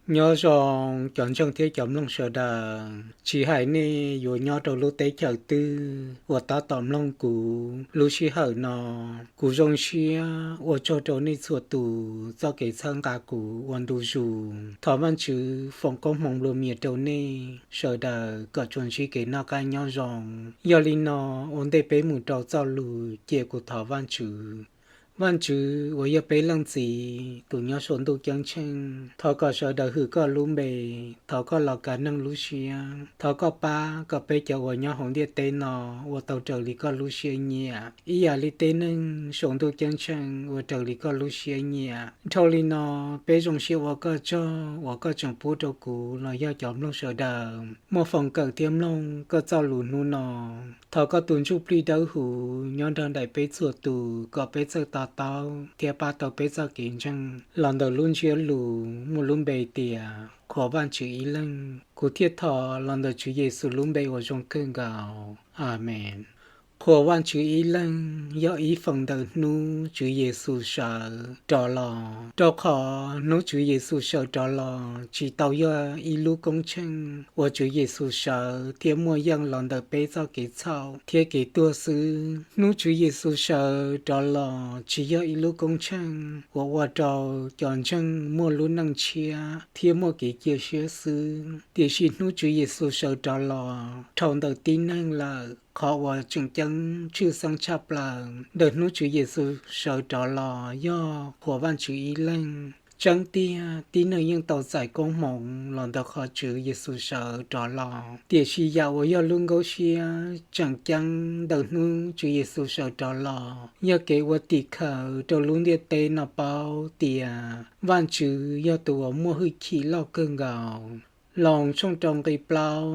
Nyob zoo cov ntseeg thiab cov mloog sawv daws, tsis hais nej yuav nyob rau lub teb chaws twg uas tab tom mloog kuv lub sij hawm no, kuv zoo siab ua tsaug rau nej txhua tus txoj kev txhawb nqa kuv ua ntu zus. Thov Vajtswv foom koob hmoov nplua mias rau nej sawv daws kom tsuas ntsib kev noj qab nyob zoo. Yog li no, ua ntej peb mus rau txoj lus ces kuv thov Vajtswv. Vajtswv uas yog peb Leej Txiv tus nyob saum ntuj ceeb tsheej, thov kom sawv daws hwm koj lub npe, thov koj los kav neeg lub siab, thov koj pab kom peb cov uas nyob hauv ntiaj teb no ua tau raws li koj lub siab nyiam ib yam li tej neeg saum ntuj ceeb tsheej ua raws li koj lub siab nyiam. Dhau li no, peb zoo siab ua koj tsaug uas koj tseem pub rau kuv los yog cov mloog sawv daws muaj foom kawm thiab mloog koj txoj lus hnub no. Thov koj tus Ntsuj Plig Dawb Huv nyob nrog nraim peb txhua tus kom peb txawj to taub thiab pab tau peb txoj kev ntseeg los ntawm lub ntsiab lus muaj lub npe tias Qhuas Vajtswv Ib Leeg. Kuv thiaj thov los ntawm Tswv Yexus lub npe uas zoo kawg nkaus. Amees. Qhuas Vajtswv Ib Leeg yog ib feem ntawm hnub Tswv Yexus sawv rov los, rau qhov hnub Tswv Yexus sawv rov los tsis tau yog ib lub koob tsheej uas Tswv Yexus sawv thiab muaj yeej los ntawm peb txoj kev txhaum thiab kev tuag xwb. Hnub Tswv Yexus sawv rov los tsis yog ib lub koob tsheej uas ua rau cov ntseeg muaj lub neej tshiab thiab muaj kev cia siab xwb, tiam sis hnub Tswv Yexus sawv rov los dhau ntawm tib neeg lawm. Qhov uas tseem ceeb tshwj xeeb tshaj plaws ntawm hnub Tswv Yexus sawv rov los yog Qhuas Vajtswv Ib Leeg. Tseeb tiag, tib neeg yeej tau txais koob hmoov los ntawm qhov Tswv Yexus sawv rov los, tiam sis yam uas yog lub nkaub siab tseem ceeb ntawm hnub Tswv Yexus sawv rov los yog kev ua tim khawv rau lub ntiaj teb no paub tias Vajtswv yog tus uas muaj hwj chim loj kawg nkaus. Loos tshooj rau nqi plaub,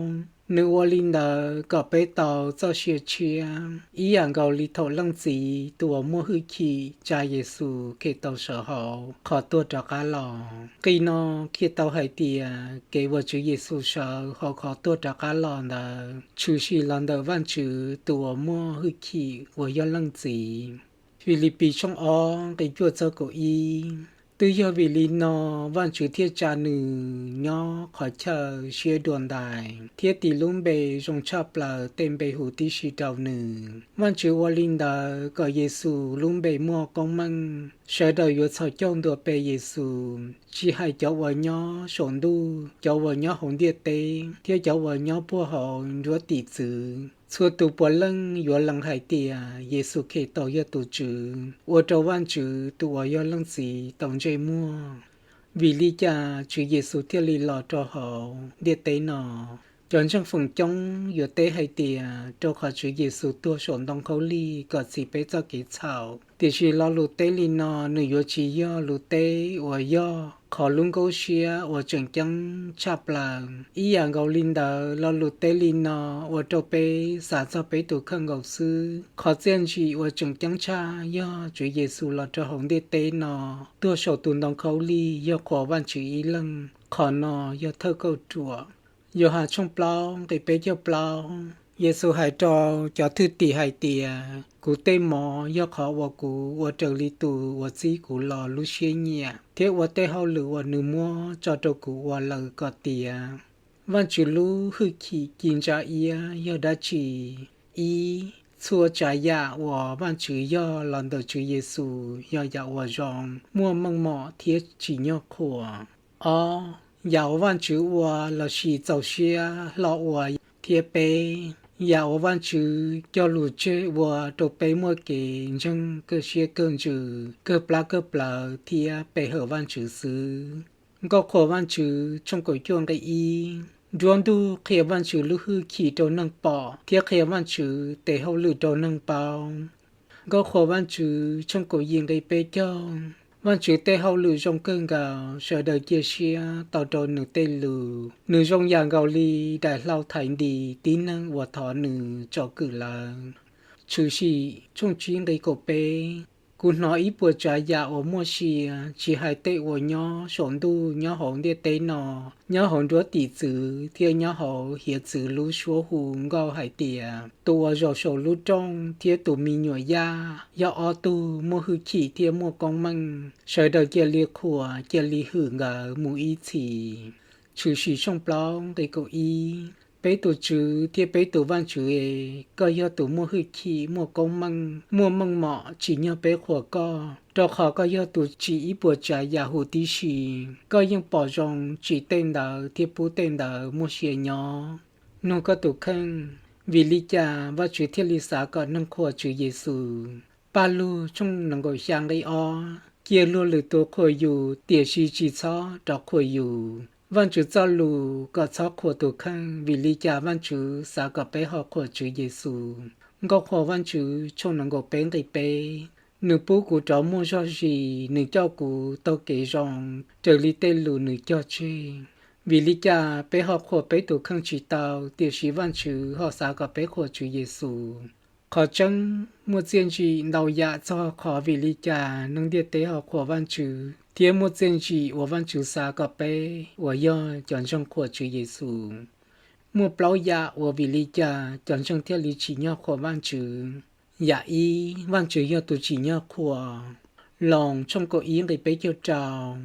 nws ua li ntawd kom peb tau txoj sia tshiab ib yam nkaus li thaum Leej Txiv tus uas muaj hwj chim tsa Yexus Khetos sawv hauv qhov tuag rov qab los. Nqi no qhia tau hais tias kev uas Tswv Yexus sawv hauv qhov tuag rov qab los ntawd tshwm sim los ntawm Vajtswv tus uas muaj hwj chim uas yog Leej Txiv. Filipis tshooj ob nqi cuaj txog kaum ib, twb yog vim li no Vajtswv thiaj tsa nws nyob qhov chaw siab dua ntais thiab tis lub npe zoo tshaj plaws tej npe hu tib si rau nws. Vajtswv ua li ntawd kom Yexus lub npe muaj koob meej, sawv daws yuav txhos caug ntuas pe Yexus, tsis hais cov uas nyob saum ntuj, cov uas nyob hauv ntiaj teb thiab cov uas nyob puag hauv nruab tim txwv. Txhua tus puav leej yuav lees hais tias Yexus Khetos yog tus Tswv, ua rau Vajtswv tus uas yog Leej Txiv tau ntsej muag. Vim li cas Tswv Yexus thiaj li los rau hauv ntiaj teb no? Cov ntseeg feem coob yuav teb hais tias rau qhov Tswv Yexus tuag saum ntoo khaub lig kom txhiv peb txoj kev txhaum. Tiam sis lo lus teb li no nws yuav tsis yog lus teb uas yog qhov lub nkaub siab uas tseem ceeb tshaj plaws. Ib yam nkaus li ntawd, lo lus teb li no ua rau peb xav txog peb tus kheej nkaus xwb. Qhov txiaj ntsim uas tseem ceeb tshaj yog Tswv Yexus los rau hauv ntiaj teb no tuag saum tus ntoo khaub lig yog qhuas Vajtswv ib leeg. Qhov no yog thawj kauj ruam. Yauhas tshooj plaub nqi peb caug plaub, Yexus hais rau cov thwj tim hais tias, kuv tej mov yog qhov uas kuv ua raws li tus uas txib kuv los lub siab nyiam thiab ua tej hauj lwm uas nws muab tso rau kuv ua lawm kom tiav. Vajtswv lub hwj chim ci ntsa iab yog dab tsi? Ib, txhua tsav yam uas Vajtswv yog los ntawm Tswv Yexus yog yam uas zoo, muaj meej mom thiab tsim nyog qhuas. Ob, yam uas Vajtswv ua lossis txaus siab hlo ua. Thiab peb, yam uas Vajtswv cog lus tseg ua rau peb muaj kev ntseeg kawg siab kawg ntsws, kawg plab kawg plawv thiab pe hawm Vajtswv xwb. Nkauj Qhuas Vajtswv tshooj kaum cuaj nqi ib, nruab ntug qhia Vajtswv lub hwj chim rau neeg pom thiab qhia Vajtswv tes hauj lwm rau neeg paub. Nkauj Qhuas Vajtswv tshooj kaum yim nqi peb caug, Vajtswv tej hauj lwm zoo kawg nkaus, sawv daws cia siab tau rau nws tej lus. Nws zoo yam nkaus li daim hlau thaiv ntis tib neeg uas thov nws tsom kwm lawv. Tshwm Sim tshooj tsib nqi kaum peb, Kuv hnov ib puas tsav yam uas muaj sia, tsis hais tej uas nyob saum ntuj, nyob hauv ntiaj teb no, nyob hauv nruab tim txwv thiab nyob hauv hiav txwv lub suab hu nkauj hais tias, tus uas zaum saum lub rooj thiab tus me nyuam yaj yog ob tug muaj hwj chim thiab muaj koob meej. Sawv daws cia li qhuas, cia li hwm nkawd mus ib txhis. Tshwm Sim tshooj plaub nqe kaum ib. Peb tus Tswv thiab peb tus Vajtswv es, koj yog tus muaj hwj chim, muaj koob meej, muaj meej mom, tsim nyog peb qhuas koj, rau qhov koj yog tus tsim ib puas tsav yam huv tib si. Koj yeej pom zoo tsim tej ntawd thiab pub tej ntawd muaj sia nyob. Nug koj tus kheej, vim li cas Vajtswv thiaj li xav kom neeg qhuas Tswv Yexus? Paj Lug tshooj nees nkaum xya nqe ob, cia luag lwm tus qhuas yus, tiam sis tsis txhob rov qhuas yus. Vajtswv txoj lus kom txhob qhuas tus kheej, vim li cas Vajtswv xav kom peb ho qhuas Tswv Yexus? Nkauj Qhuas Vajtswv tshooj nees nkaum peb nqe peb, nws pub kuv rov muaj zog zis, nws coj kuv taug kev zoo, raws li tej lus nws cog tseg. Vim li cas peb ho qhuas peb tus kheej tsis tau, tiam sis Vajtswv ho xav kom peb qhuas Tswv Yexus? Qhov tseeb, muaj txiaj ntsim ntau yam txog qhov vim li cas neeg ntiaj teb ho qhuas Vajtswv, thiab muaj txiaj ntsim uas Vajtswv xav kom peb uas yog cov ntseeg qhuas Tswv Yexus. Muaj plaub yam uas vim li cas cov ntseeg thiaj li tsim nyog qhuas Vajtswv. Yam ib, Vajtswv yog tus tsim nyog qhuas. Loos tshooj kaum ib nqe peb caug rau,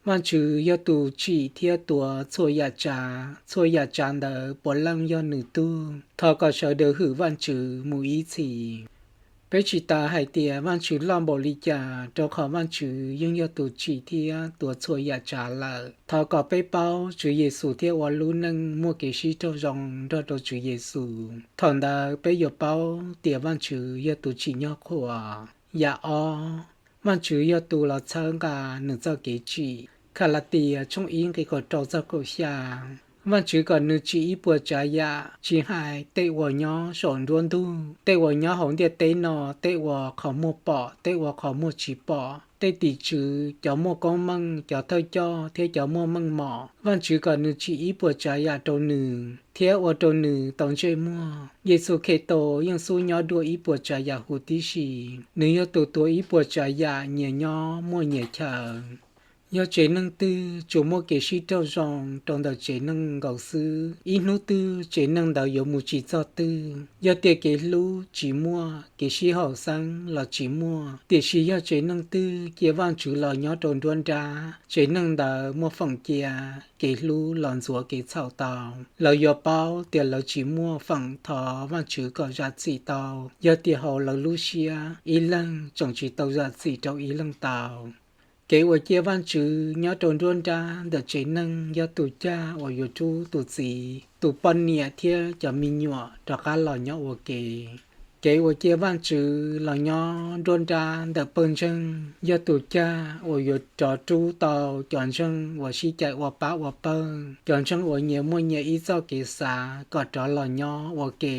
Vajtswv yog tus tsim thiab tuav txhua yam tsav, txhua yam tsav ntawd puav leej yog nws tug. Thov kom sawv daws hwm Vajtswv mus ib txhis. Peb tsis tas hais tias Vajtswv loj npaum li cas, rau qhov Vajtswv yeej yog tus tsim thiab tuav txhua yam tsav lawm. Thov kom peb paub Tswv Yexus thiab ua lub neej muaj kev sib raug zoo nrog rau Tswv Yexus, thaum ntawd peb yuav paub tias Vajtswv yog tus tsim nyog qhuas. Yam ob, Vajtswv yog tus los txhawb nqa nws txoj kev tsim. Kalatias tshooj ib nqe kaum rau txog kaum xya, Vajtswv kom nws tsim ib puas tsav yam, tsis hais tej uas nyob saum nruab ntug, tej uas nyob hauv ntiaj teb no, tej uas qhov muag pom, tej uas qhov muag tsis pom, tej tim tswv, cov muaj koob meej, cov thawj coj thiab cov muaj meej mom. Vajtswv kom nws tsim ib puas tsav yam rau nws thiab ua rau nws tau ntsej muag. Yexus Khetos yeej xub nyob dua ib puas tsav yam huv tib si. Nws yog tus tuav ib puas tsav yam nyias nyob muaj nyias chaw. Yog tsev neeg twg tsuas muaj kev sib raug zoo rau ntawm tsev neeg nkaus xwb, ib hnub twg tsev neeg ntawd yuav mus tsis txog twg. Yog tias kev hlub tsis muaj, kev sib haum xeeb los tsis muaj. Tiam sis yog tsev neeg twg cia Vajtswv los nyob rau nruab nrab, tsev neeg ntawd muaj feem cia kev hlub los ntxuav kev txhaum tau. Lawv yuav paub tias lawv tsis muaj feem thov Vajtswv kom zam txim tau, yog tias hauv lawv lub siab ib leeg tseem tsis tau zam txim rau ib leeg tau. Kev uas cia Vajtswv nyob rau nruab nrab ntawm tsev neeg yog tus cag uas yuav rub tus txiv, tus poj niam thiab cov me nyuam rov qab los nyob ua ke. Kev uas cia Vajtswv los nyob nruab nrab ntawm pawg ntseeg yog tus cag uas yuav rov rub tau cov ntseeg uas sib caim ua pab ua pawg, cov ntseeg uas nyias muaj nyias ib txoj kev xav kom rov los nyob ua ke,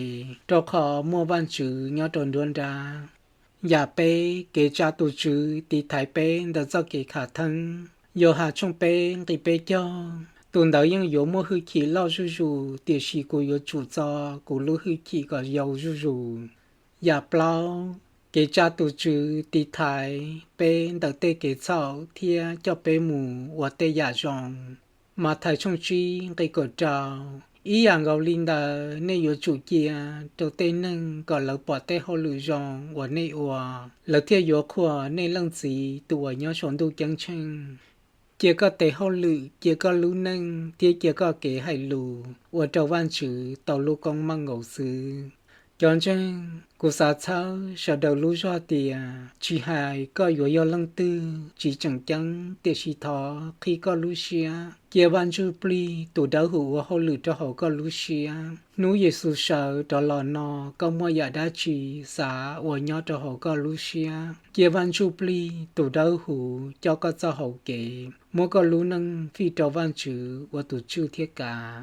rau qhov muaj Vajtswv nyob rau nruab nrab. Yam peb, kev tsa tus Tswv tiv thaiv peb ntawm txoj kev khav theeb. Yauhas tshooj peb nqe peb caug, tus ntawd yeej yuav muaj hwj chim loj zuj zus, tiam sis kuv yuav tsum txo kuv lub hwj chim kom yau zuj zus. Yam plaub, kev tsa tus Tswv tiv thaiv peb ntawm tej kev txhaum thiab coj peb mus ua tej yam zoo. Mathais tshooj tsib nqe kaum rau, ib yam nkaus li ntawd nej yuav tsum cia rau tej neeg kom lawv pom tej hauj lwm zoo uas nej ua, lawv thiaj yuav qhuas nej Leej Txiv tus uas nyob saum ntuj ceeb tsheej. Cia koj tes hauj lwm, cia koj lub neej thiab cia koj kev hais lus ua rau Vajtswv tau lub koob meej nkaus xwb. Cov ntseeg, kuv xav txhawb sawv daws lub zog tias tsis hais koj yuav yog leej twg tsis tseem ceeb, tiam sis thov qhib koj lub siab, cia Vaj Ntsuj Plig tus Dawbhuv ua hauj lwm rau hauv koj lub siab. Hnub Yexus sawv rov los no, koj muaj yam dab tsi xav ua nyob rau hauv koj lub siab? Cia Vaj Ntsuj Plig tus Dawbhuv coj koj txoj hauv kev, muab koj lub neej fij rau Vajtswv ua tus tswj thiab kav.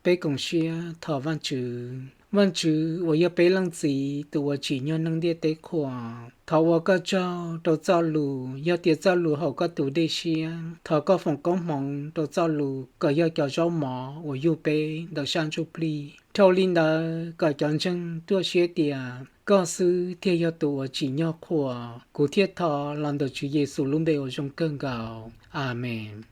Peb koom siab thov Vajtswv. Vajtswv uas yog peb Leej Txiv tus uas tsim nyog neeg ntiaj teb qhuas, thov ua Koj tsaug rau Txojlus. Yog tias Txojlus haum Koj tus dej siab, thov Koj foom koob hmoov rau Txojlus kom yog cov zaub mov uas yug peb ntawm sab ntsuj plig. Dhau li ntawd, kom cov ntseeg ruaj siab tias Koj xwb thiaj yog tus uas tsim nyog qhuas. Kuv thiaj thov los ntawm Tswv Yexus lub npe uas zoo kawg nkaus, Amees.